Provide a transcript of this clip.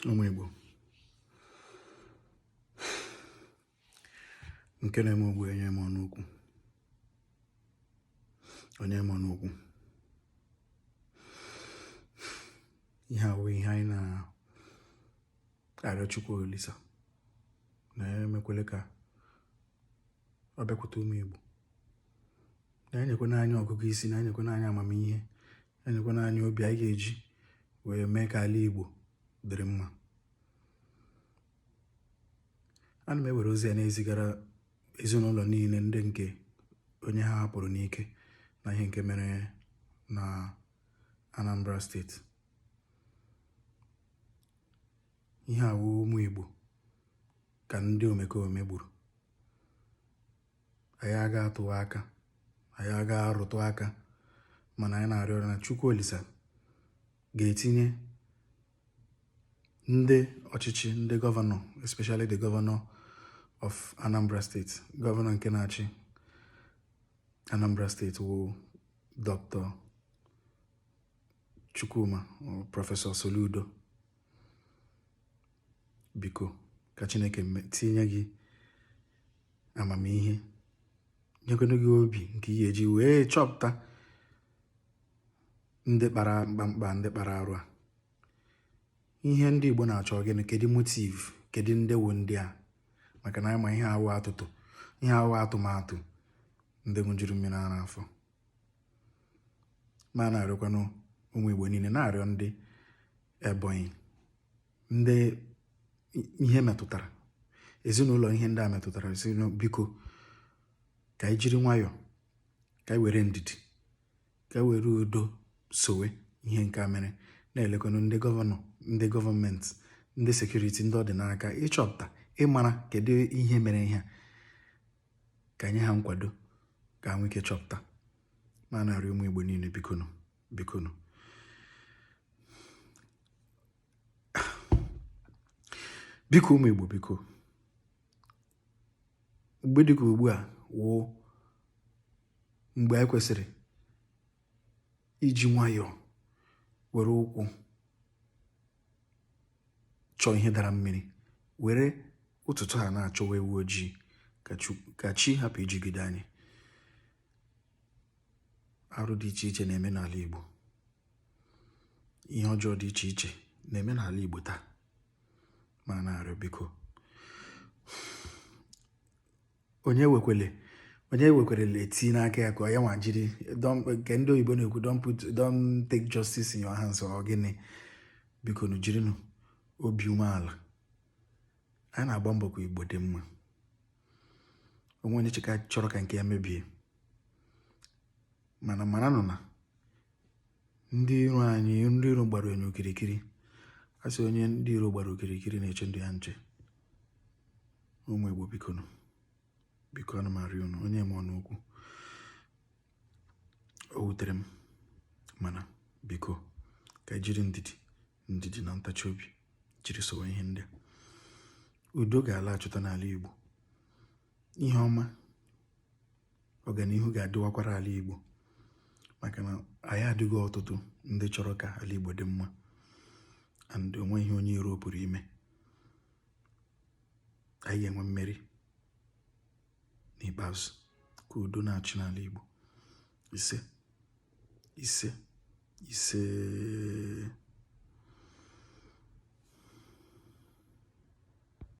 Ụmụ Igbo, nke na-eme ugbu enye m ọnụ okwu, onye m ọnụ okwu. Ihe a wụ ihe anyị na-arịọ Chukwu Olisa na ya emekwele ka ọ bịakwute ụmụ Igbo, na ya nyekwana anyị ọgụgụ isi, na ya nyekwana anyị amamihe, ya nyekwana anyị obi anyị ga-eji wee mee ka ala Igbo dịrị mma. Ana m ewere ozi a na-ezigara ezinụlọ niile ndị nke onye ha hapụrụ n'ike na ihe nke mere na Anambra steeti. Ihe a wụ ụmụ Igbo ka ndị omekome gburu. Anyị aga atụwa aka, anyị aga arụtụ aka, mana anyị na-arịọ na Chukwu Olisa ga-etinye ndị ọchịchị, ndị gọvanọ, especially the governor of Anambra State, gọvanọ nke na-achị Anambra State wụ Dr. Chukwuma Prọfesọ Soludo. Biko, ka Chineke tinye gị amamihe, nyekwanụ gị obi nke ị ga-eji wee chọpụta ndị kpara mkpamkpa, ndị kpara arụ a. Ihe ndị Igbo na-achọ gịnị? Kedu motive? Kedu ndị wụ ndị a? Maka na anyị ma ihe awụ atụtụ, ihe awụ atụmatụ ndị ṅụjuru mmiri ara afọ. Ma na-arịọkwanụ ụmụ Igbo niile, na-arịọ ndị Ebonyi, ndị ihe metụtara, ezinụlọ ihe ndị a metụtara, sị biko, ka anyị jiri nwayọọ, ka anyị were ndidi, ka anyị were udo sowe ihe nke a mere, na-elekwanụ ndị gọvanọ, ndị gọọmenti, ndị security, ndị ọ dị n'aka ịchọpụta, ịmara kedu ihe mere ihe a, ka nye ha nkwado ka ha nwee ike chọpụta. Ma na-arịọ ụmụ Igbo niile, bikonu, bikonu, biko, ụmụ Igbo, biko. Mgbe dịka ugbu a wụ mgbe anyị kwesịrị iji nwayọọ were ụkwụ chọọ ihe dara mmiri, were ụtụtụ a na-achọwa ewu ojii, ka chi hapụ ijigide anyị. Arụ dị iche iche na-eme n'ala Igbo, ihe ọjọọ dị iche iche na-eme n'ala Igbo taa. Ma na-arịọ, biko, onye wekwele, onye wekwerela eti n'aka ya ka ya nwa jiri nke ndị oyibo na-ekwu, don't take justice in your hands. Ọ gịnị? Biko nu, jirinụ obi umeala. Anyị na-agba mbọ ka Igbo dị mma. Onwe onye chika chọrọ ka nke ya mebie, mana mara nụ na ndị iro anyị, ndị iro gbara onye okirikiri. A sị onye ndị iro gbara okirikiri na-eche ndụ ya nche. Ụmụ Igbo, bikonu, biko, ana m arịọ unu. Onye m ọnụ okwu o wutere m, mana biko, ka jiri ndidi, ndidi na ntachi obi jiri sowe ihe ndị a. Udo ga-alaghachita n'ala Igbo, ihe ọma, ọganihu ga-adịwakwara ala Igbo, maka na anyị adịghị ọtụtụ ndị chọrọ ka ala Igbo dị mma, and onweghị onye iro pụrụ ime. Anyị ga-enwe mmeri n'ikpeazụ. Ka udo na-achị n'ala Igbo. Ise, ise, ise.